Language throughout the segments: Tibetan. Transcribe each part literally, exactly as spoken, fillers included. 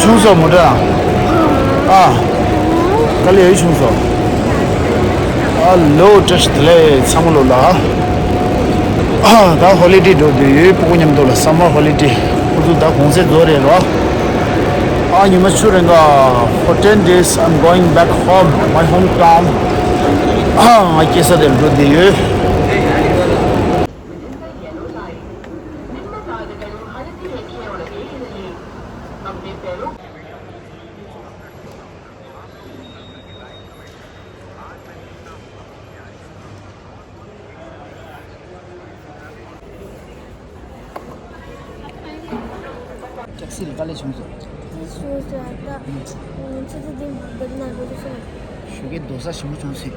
བྱུང་སོང་མོ་ཊ། ཨ། དཀའ་ལས་བྱུང་སོང་། ཨ་ལོ། བཀྲ་ཤིས་བདེ་ལེགས་ཚང་མ་ལོ་ལ། ཨ་ད་ཧོ་ལི་ཌེ་འགྲོ་བསྡད་ཡོད། སྤུ་གུ་མཉམ་དུ་ལ་སམ་མར་ཧོ་ལི་ཌེ། ཁོ་ཚོ་ད་གུང་སེང་རྫོགས་རེད་རོ། ཨ་ཉི་མ་བཅུ་རེ་འགའ། For ten days I'm going back home, my hometown. ཨ་ང་སྐྱེས་ས་དེར་འགྲོ་བསྡད་ཡོད། ཅག་སི་ལ་དཀའ་ལས་བྱུང་སོང་། ཅི་ཞུ་ཟེར་ད། ང་ཚོ་དེ་འདི་ན་འགྲོ་དུས་སོང་། ཞོགས་ཀས་རྡོ་ས་ཞིམ་པོ་བྱུང་སོང་།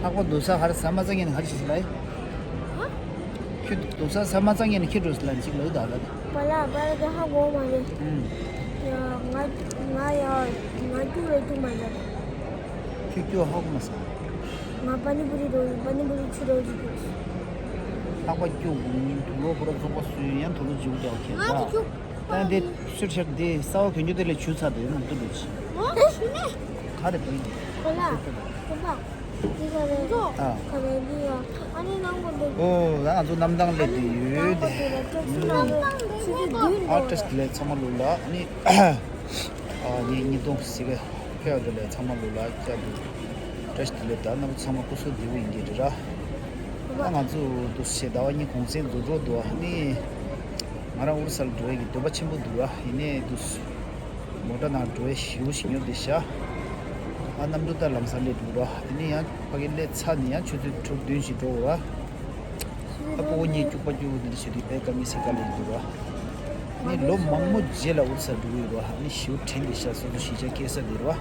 ལྷག་པ་རྡོ་ས་ཧར་ཟ་མ་ཚང་ངེ་ནས་ཧར་ཞིག་ལ། ཧ། ཁྱོད་རྡོ་ས་ཟ་མ་ཚང་ངེ་ནས་ཁྱེད་འགྲོ་སི་ལ་ཅིག་ལ་ཡོད་ད་ལ། པ་ལ་པ་ལ་དེ་ཧ་གོ་མ་རེད། ཨུམ། ཡ་ང་ང་ཡ་ང་ཀྱུ་རེད་ཀྱུ་མ་རེད། ཁྱོད་ཀྱུ་ཧ་གོ་མ་སོང་། ང་པ་ནི་པུ་རི་རོ་པ་ནི་པུ་རི་ཆུ་རོ་ཅིག་ཀྱུ། ལྷག་པ་ཀྱུ་དུ་ལོ་ཁོ་ར་ཚོགས་པ་སུ་ཡང་དུ་ལོ་ཇིའུ་ཀྱག་ཁྱེད་ད། ད་འདི་ཤུར་ཤར་འདི་ས་བ་གྱོན་རྒྱུ་དེ་ལས་ཆུ་ཚ་དེ་ནང་དུ་འདུག་ཅི། ཨོ་ཤུ་ནེ། ག་རེ་བུ་ཡིན། ཁོ་ལ་ཁོ་པ། འདི་ག་རེ། ཨ། ག་རེ་འདི་ཡ། ཨ་ནི་ནང་གོ་འདི། ཨོ་ད་ང་ཚོ་གནམ་ཐང་སླེབས་བསྡད་ཡོད་དེ། ཨ་བཀྲ་ཤིས་བདེ་ལེགས་ཚང་མ་ལོ་ལ་ཨ་ནི། ཨ་ནི་ཉིས་སྟོང་ཟེར་བའི་ཕེབས་བསྡད་ལས་ཚང་མ་ལོ་ལ་བཅར་འདུག་བཀྲ་ཤིས་བདེ་ལེགས་ད་རྣམ་པ་ཚང་མ་སྐུ་གཟུགས་བདེ་པོ་ཡིན་གྱི་རེད་ར། ད་ང་ཚོ་འདུག་སེ་ཟླ་བ་གཉིས་གུང་སེང་རྫོགས་འགྲོ་འདུག་ཨ་ནི། ང་རང་ཨོ་རི་ས་ལ་འགྲོ་ཡ་གི་འདོད་པ་ཆེན་པོ་འདུག་ར། ཡིན་ནའི་འདུག་སེ། མོ་ཊ་ནང་འགྲོ་ཡ་ཞེ་པོ་ཞིག་ཉོ་བསྡད་ཤག་ཨ་གནམ་གྲུ་ད་ལམ་སང་སླེབས་འདུག་ར། དེ་ནས་ཡང་ཕ་གི་སླེབས་ཚར་ནས་ཡང་ཆུ་ཚོད་དྲུག་བདུན་ཞིག་འགྲོ་དགོས་ར། ཨ་སྤུ་གུ་གཉིས་སྐྱུག་པ་སྐྱུག་པ་འདི་འདྲ་བྱེད་དུས་དཔེ་དཀའ་ངལ་སེལ་དཀའ་ལས་འདུག་ར། ནི་ལོ་མང་པོ་རྗེས་ལ་ཨོ་རི་ས་འགྲོ་གི་ཡོད་ར། ནི་ཞེ་པོ་དྲན་བསྡད་ཤག་སོ་སོ་གཞིས་ཆགས་སྐྱེས་ས་འདི་ར།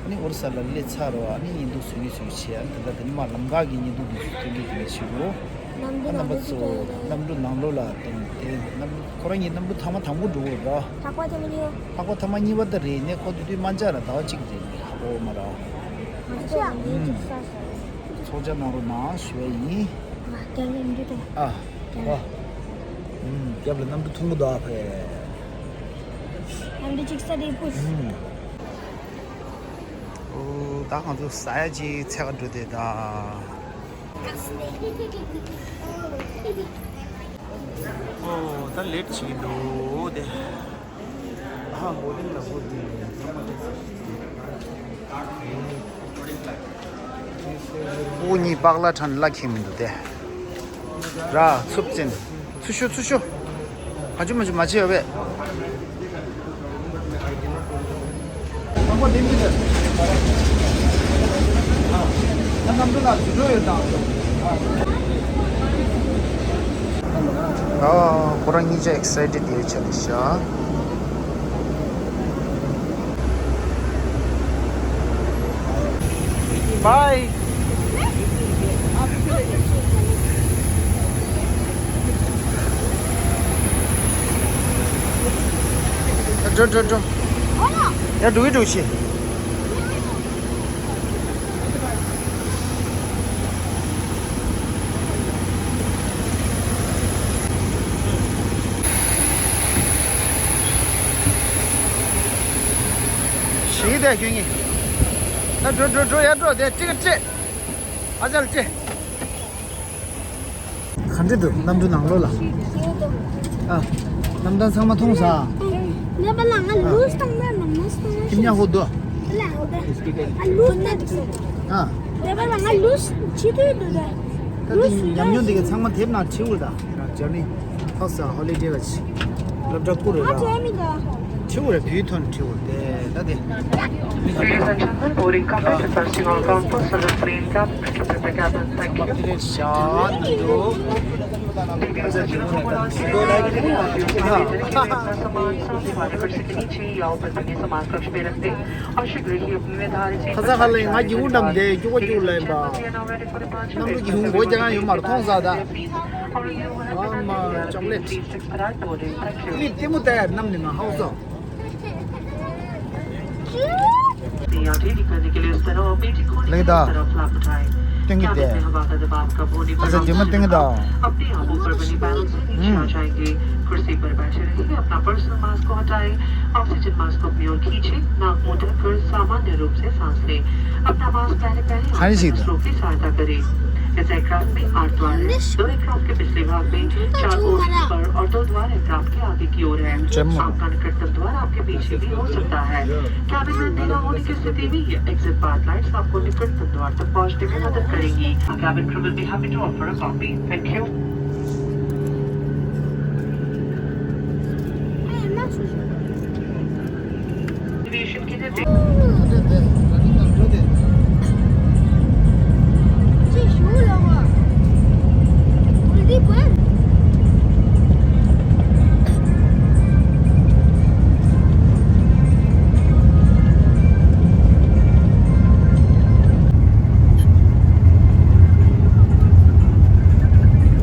ནི་ཨོ་རི་ས་ལ་སླེབས་ཚར་ར། ནི་ཉིན་འདུག་སེ་ཉིན་འདུག་སེ་བྱས། ཨ་ནི་ད་ལྟ་དེ་ནི་མ་ལམ་ཁ་གི་ཉིན་འདུག་འདུག་སེ་སྟོན་གྱི་དེ་འདྲ་བྱེད་དགོས། ཨ་རྣམ་པ་ཚོ་གནམ་གྲུ་ནང་ལོགས་ལ་དེ་དེ་གནམ་གྲུ་ཁོ་རང་གཉིས་གནམ་གྲུ་ཐེངས་མ་དང་པོ་འགྲོ་གི་རེད་ར། ལྷག་པ་ཐེངས་མ་གཉིས་པ། ལྷག་པ་ཐེངས་མ་གཉིས་པ་ད་རེད། ནས་ཁོ་དེ་དུས་དམན་ཆ་ར་ཟླ་བ་གཅིག་རེད། ཧ་གོ་མ་ར། ང་ཚོ་ཡང་ཉིན་གཅིག་ས་ས་རེད། ཚོགས་བཅར་གནང་རོགས་གནང་ཞུ་ཡ་ཡིན། ང་རྒྱབ་ལ་འདི་དང་། ཨ། ཨ། ཨུམ། རྒྱབ་ལ་གནམ་གྲུ་མཐོང་གི་འདུག་ཨ་ཕ། གནམ་གྲུ་གཅིག་ས་དེ་ཕུད། ཨུམ། ཨོ་ད་ང་ཚོ་ཟ་ཡ་ཅིག་འཚོལ་ག་འགྲོ་དེ་ད། ཨོ་ད་ལེཊ་བྱེད་ཀྱི་འདུག་དེ། ཨ་ཧོ་ལྡིང་ལ་ཧོ་ལྡིང་། ཨོ་གཉིས་པགས་ལ་ཁྲ་ནི་ལ་ཁེངས་མི་འདུག་དེ། ར་འཚུབ་ཅན། ཚུ་ཤུ་ཚུ་ཤུ། ག་ཅུ་མ་ཅུ་མ་བྱེད་ཡོད་པས། ཨ་ཁོ་རང་གཉིས་ཆ་ཨེག་སའི་ཊེཌ་ཡོད་ཆ་ནི་ཤ། བའི། འགྲོ་འགྲོ་འགྲོ། ཡ་འགྲོ་གི་འགྲོ་ཤི། ཞིག་དེ་ཁྱོད་ཉིད། ད་འགྲོ་འགྲོ་འགྲོ་ཡར་འགྲོ་དེ་ཀྲིག་ཀྲིག་ཨ་ཅག་ལ་ཅེ། ག་འདྲ་འདུག་གནམ་གྲུ་ནང་ལོགས་ལ། ཨ། གནམ་ཐང་ཚང་མ་མཐོང་ས། ནེ་པ་ལ་ང་ལུས་བཏང་ན་ནམ་ནས་བཏང་ན། ཁྱིམ་ཉག་ཧོ་དོ། ཨ་ལ་ཧོ་དོ། ཨ་ལུས་ན་འགྲིག་སོང་། ཨ། ནེ་པ་ལ་ང་ལུས་ཅི་དུས་འདུག་ད། ད་དེ་ཉམས་མྱོང་དེ་ག་ཚང་མ་དེབ་ནང་བྲིས་འོ་ད། ཇར་ནི། ཧོ་ས་ཧོ་ལི་ཌེ་ལ་ཆི། སློབ་གྲྭ་བསྐུར་རེད་ད། ཨ་ཅེ་མི་ད། ཁྲིའུ་རེད་བུའི་ཐོན་ཁྲིའུ་དེ་ད་དེ། Ladies and gentlemen, boarding carpet is bursting on ground floor, so the plane cabin, prepare the cabin, thank you. དེ་རེད་ཤག་འདུག Ladies and gentlemen, once you have your seat, please press the line सामान साथ ही वाले कुर्सी के नीचे या ऊपर पन्नी सामान कक्ष में रख दें और शीघ्र ही अपनी निर्धारित सीट ཁ་ས་ཁ་ལ་ང་སྒེའུ་འགྲམ་དེ་སྐྱུག་པ་སྐྱུག་ལ་ཡིན་པ། གནམ་གྲུ་སྒེའུ་འགོ་རྒྱག་ཡ་ཡོད་མ་རེད་མཐོང་ས་ད། ཨ་མ་ཅོག་ལེཊ། ཀླིབ་ལྟད་མོ་ལྟ་ཡ་གནམ་ནས་མ་ཧའོ་སོ། ལེགས་ད། སྟོན་གི་དེ། ཨ་ས་རྗེས་མ་སྟོན་གི་ད། ཨུམ། पर्सनल मास्क को हटाएं, ऑक्सीजन मास्क को अपनी ओर खींचें, नाक मुंह ढककर सामान्य रूप से सांस लें। अपना मास्क पहले पहने और हाँ जी, सीधा। दूसरों की सहायता करें। इस एयरक्राफ्ट में आठ द्वार हैं। दो एयरक्राफ्ट के पिछले भाग में चार ओर पर और दो द्वार एयरक्राफ्ट के आगे की ओर हैं। जम्मू। आपका निकटतम द्वार आपके पीछे भी हो सकता है। कैबिन में अंधेरा होने की स्थिति में ये एग्जिट पाथ लाइट्स आपको निकटतम द्वार तक पहुंचने में मदद करेंगी। Cabin crew will be happy to offer a coffee. Thank you.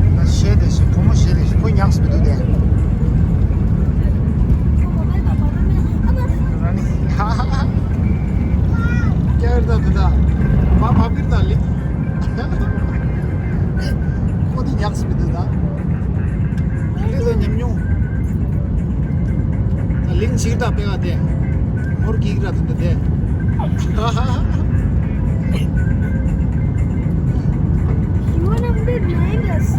ད་གཞས་དེ་བཞིན་བུ་མོ་གཞས་དེ་བཞིན་ཁོ་ཉགས་སུ་མི་འདུག་སྟེ། ར་ནི། ཧ་ཧ་ཧ། ཀྱ་ར་ད་དེ་ད། མ་བབ་ཀིར་ད་ལི། ཁོ་དེ་ཉགས་སུ་མི་འདུག་ད། དེ་ཚོ་ཉམས་མྱོང་། ད་ལིང་ཞིག་ད་པེ་ག་དེ། མོར་གིག་ར་དེ་དེ། You wanna be nervous?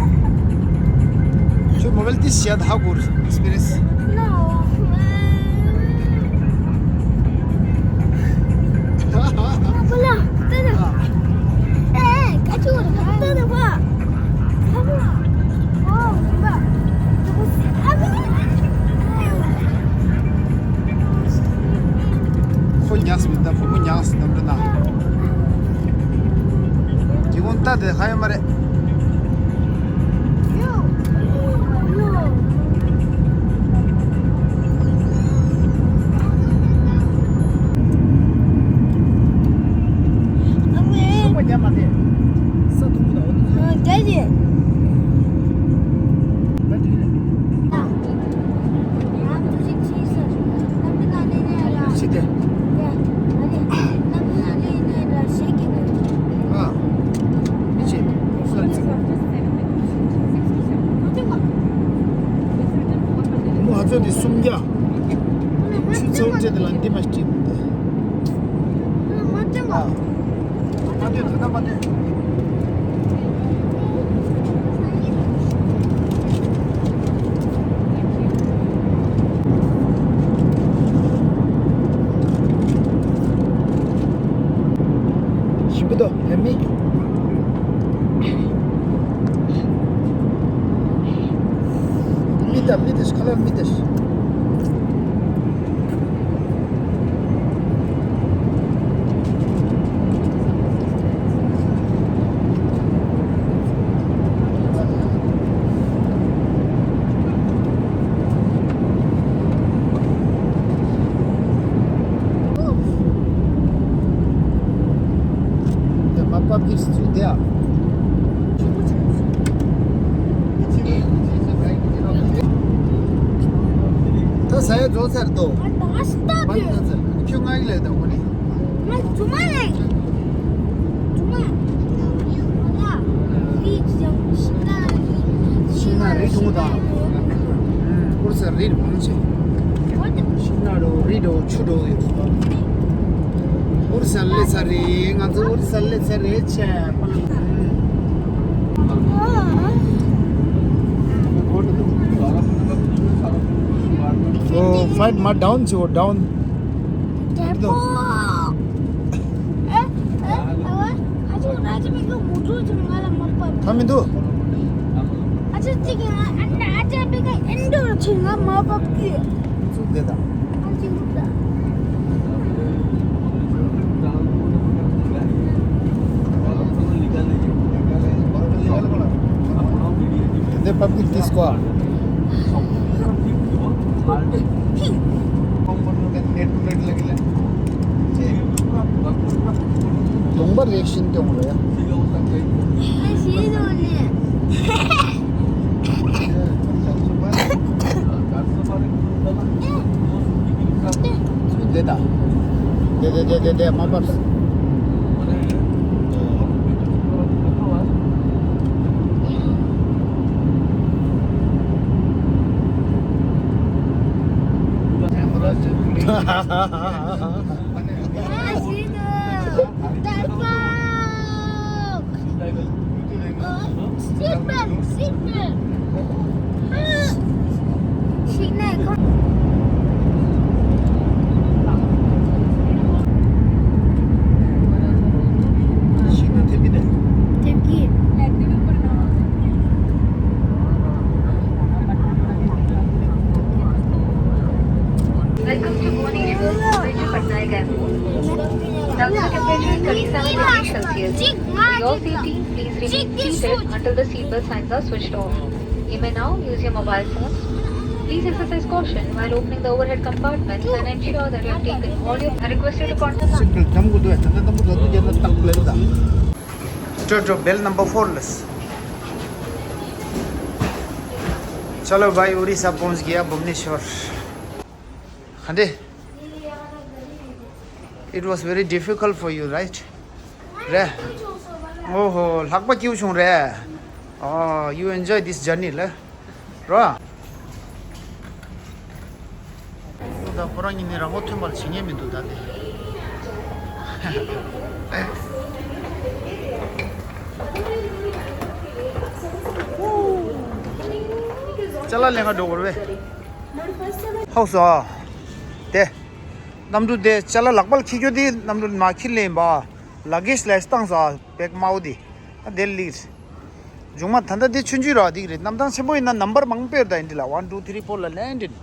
ཁྱོད་མོ་བལ་ཏི་ཤ་ད་ཧ་གོ་རེ་ཨེགས་པི་རི་ཡེན་སི། No. Papa, ད་ད། ཨེ། ཀ་ཅུ་ད་ད་བ། ཁོ་ཉགས་སུ་མི་འདུག་ད་བུ་མོ་ཉགས་སུ་འདུག་འདྲ་ན། དེ་གོང་ལྟ་དེ་ཧ་ཡོད་མ་རེད། ང་ཚོ་འདི་སུམ་བརྒྱ། ཆུ་ཚོད་བཅད་དེ་ལ་འདི་མ་སྤྲད་མི་འདུག་མ་སྤྲད་པ། མ་སྤྲད་དེ་ད་མ་སྤྲད། ཞིམ་པོ་འདུག་ཡ་མི། མི་ད་མི་དེ་ཁ་ལར་མི་དེ། ད་ཟ་ཡ་རྫོགས་ཚར་དོ། ཁྱོད་ང་ཡི་ལས་དང་གོ་ནི། ཤིང་ནགས་རི་ཐུང་དང་། ཨུ་རུ་སུ་རི་མང་ཆེ། ཤིང་ནགས་འགྲོ་རི་འགྲོ་ཆུ་འགྲོ་ཡོད། ཨུ་རུ་སུ་སླེབས་ཚར་རེད། ང་ཚོ་ཨུ་རུ་སུ་སླེབས་ཚར་རེད་ཆེ། ཨོ། ཕ་ལའིཊ་མར་ཌའོན་བྱེད་འོ། ཌའོན། ཨ་མི་འདུག་ཨ་ཅེ་ཅིག་ང་ཨ་ཅེ་པེ་ཀ་ཨིན་ཌོར་ཆེ་ང་མ་བབ་ཀི། ཚུགས་བསྡད་དང་། ཨ་ཅེ་འདུག་ད། དེ་བབ་ཀི་ཏིས་ཀོ། གདོང་པ་རེག་ཤིན་ཏེ་འོང་རེད། འདི་དང་། འདི་འདི་འདི་འདི་མ་བབས། Seat belt, seat belt. Welcome to Bhubaneswar, Bhubaneswar Patnaik Airport. Now the temperature is thirty-seven degrees Celsius. For your safety, please remain seated until the seatbelt signs are switched off. You may now use your mobile phones. Please exercise caution while opening the overhead compartments and ensure that you have taken all your. I request you to contact. Seat belt གཏམ་དགོས་འདུག་ད་ལྟ་གཏམ་དགོས་འདུག་རྒྱ་ནག་ཏག་ལེ་ད། སྤྲོ་སྤྲོ། bell number four ལ། चलो भाई, उड़ीसा पहुंच गया, भुवनेश्वर। ཁ་འདི། It was very difficult for you, right? རེད། ཨོ་ཧོ། ལྷག་པ་སྐྱིད་པོ་བྱུང་རེད། Oh, you enjoy this journey ལ། རོ། ད་ཁོ་རང་གཉིས་ནི་རང་མགོ་ཐོན་པར་བྱེད་ཉན་མི་འདུག་ད་དེ། ཅ་ལག་ལེན་ག་འགྲོ་དགོས་རེད་པས། ཧའོ་སོ། དེ། གནམ་གྲུ་དེ་ཅ་ལག་ལག་པ་ལ་འཁྱེར་རྒྱུ་དེ་གནམ་གྲུ་མ་འཁྱེར་ལེན་པ། luggage ལས་བཏང་ས་བེག་དམར་པོ་དེ། ཨ་དེ་ལིར། མཇུག་མ་ད་ལྟ་དེ་ཆུང་ཆུང་ར་དེ་གི་རེད། གནམ་ཐང་ཆེན་པོ་ཡིན་ན་ནམ་བར་མང་པོ་ཡོད་ད་ཡིན་འདི་ལ། one two three four ལ་ལེན་འདྲིན།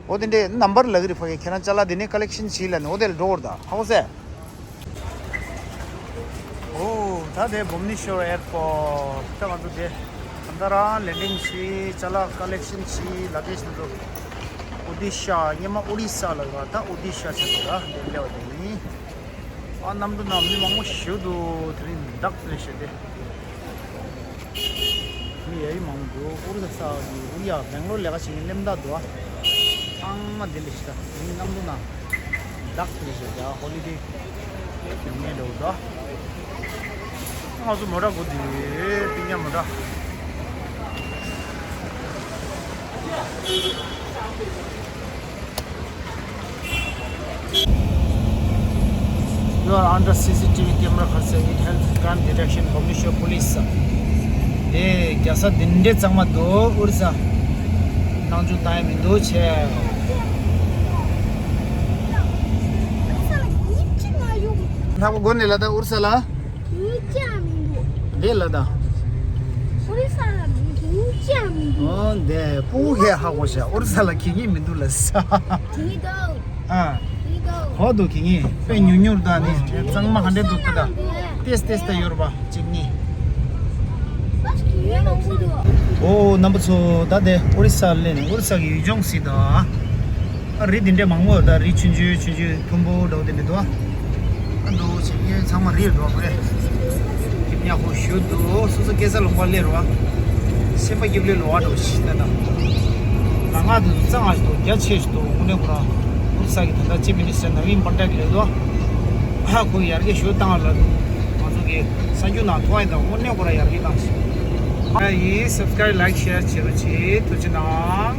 འོ་དེ་འདྲའི་ནམ་བར་ལ་གི་རེད། ཕ་གི་ཁྱེད་རང་ཅ་ལག་དེ་ནས་ཀ་ལེག་ཤན་བྱེད་ལ་ནི་འོ་དེ་ལ་འགྲོ་བར་ད་ཧའོ་སེ། ཨོ། ད་དེ་བྷུབ་ནེ་ཤོར་ཨེར་པོར་ཊི། ད་ང་ཚོ་དེ་ད་ལྟ་རང་ལེན་ཌིང་བྱས། ཅ་ལག་ཀ་ལེག་ཤན་བྱས། ལ་དེ་བཞིན་དུ་ཨོ་ཌི་ཤ། སྔོན་མ་ཨོ་རི་ས་ལ་ཡོད་པ། ད་ཨོ་ཌི་ཤ་ཆགས་འདུག་ར། དེ་སླེབས་པ་དེ་ཡིན། ཨ་གནམ་གྲུ་ནང་མི་མང་པོ་ཞེ་པོ་འདུག་དེ་རིང་བདག་ཚོས་བཤད་དེ། མི་ཡ་ཡི་མང་པོ་འདུག་ཨོ་རི་ས་གི་ཨོ་རི་ཡ་བེང་ལོར་ལས་ཀ་བྱེད་མཁན་སླེབས་ད་འདུག་ཨ་ཚང་མ་དེ་ལས་ཤི་ད། དེ་རིང་གནམ་གྲུ་ནང་བདག་ཚོས་བཤད་དེ། ཨ་ཧོ་ལི་ཌེ་ཡོང་མཁན་འདྲ་པོ་འདུག་ང་ཚོ་མོ་ཊ་སྒུག་དེ་པིན་ཉ་མོ་ཊ། You are under C C T V camera concern. It helps crime detection, Bhubaneswar police. དེ་རྒྱལ་ས་འདི་འདྲའི་གཙང་མ་འདུག་ཨོ་རི་ས། སྣང་ཆུང་བཏང་ཡ་མི་འདུག་བྱས། ལྷག་པ་དགོན་ནས་ལ་ད་ཨོ་རི་ས་ལ། འདི་ལ་ད། ཨོ་འདི་སྤུ་གུ་གས་ཧ་གོ་ཤག་ཨོ་རི་ས་ལ་གད་སྙིགས་མི་འདུག་ལ་ས། ཨ། ཧོ་འདུག་གད་སྙིགས་དཔེ་ཉུང་ཉུང་ད་ནི་གཙང་མ་ག་འདྲས་འདུག་ད། ཏེས་ཏེས་ད་ཡོད་རེད་པ་གཅིག་གཉིས། ཨོ་རྣམ་པ་ཚོ། ད་དེ་ཨོ་རི་ས་སླེབས་ནས་ཨོ་རི་ས་གི་ཡུལ་ལྗོངས་གཟིགས་དང་། ཨ་རི་འདི་འདྲས་མང་པོ་ཡོད་ད། རི་ཆུང་ཆུང་ཆུང་ཆུང་མཐོན་པོ་འདྲ་པོ་དེ་འདྲས་འདུག་ཨ་འདུག་བྱས་ངས་ཚང་མ་རིལ་འགྲོ་དགོས་རེད། ཁྱེད་ཉག་ཁོ་ཞུ་འདུག་སོ་སོ་སྐྱེ་ས་ལུང་པ་སླེབས་རེད་པ། སེམས་པ་སྐྱིད་པོ་ལོག་འགྲོ་ཞིག་ད་ད། ང་ང་འདུག་གཙང་ང་ཞིག་འདུག་རྒྱ་ཆེ་ཞིག་འདུག་དངོས་གནས་ཁོ་རང་ཨོ་རི་ས་གི་ད་ལྟ་ཅིབ་མི་ནི་སི་ཊར་ནབ་ཡིན་པ་ཊ་ཡེ་ཊི་ལབ་འདུག་ཨ་ཁོ་ཡར་རྒྱས་ཞུ་བཏང་ལ། ང་ཚོ་གི་གསར་འགྱུར་ནང་མཐོང་ཡ་དང་དངོས་གནས་ཁོ་རང་ཡར་རྒྱས་བཏང་ཞིག་ཨ་ཡིས་སབ་སི་ཀ་རེབ་ལའིཀ་ཤེར་བྱེད་རོགས་བྱེད། ཐུགས་རྗེ་གནང་།